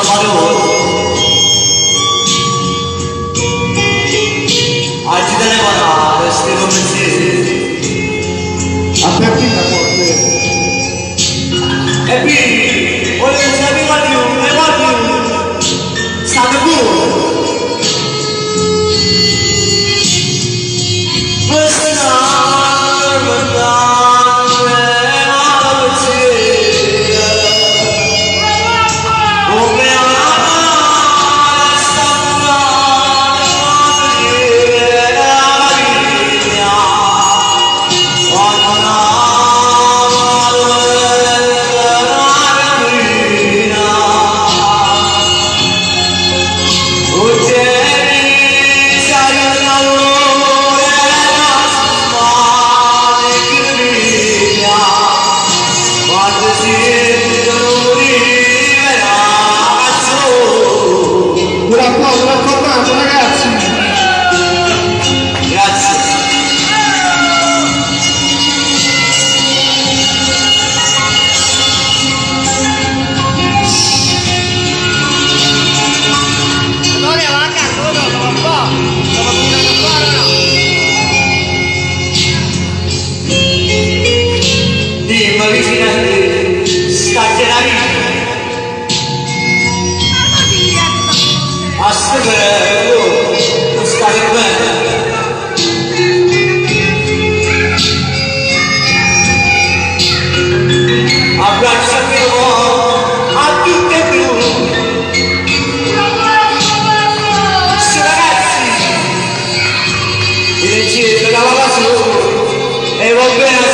Salvatore. Aggi telefonato, stevo pensiero. Avvertita forte. E qui, volevo sapere qualcuno, e qualcuno, state buono. Un applauso, un applauso ragazzi! Grazie. Antonio, va a casa, no, no, va qua. Stavo guidando qua, no? Dimmi vicino a te, sta vita. A scrivere, non state bene. Abbracciami a tutte e due. Su ragazzi, il giro la va su e va bene.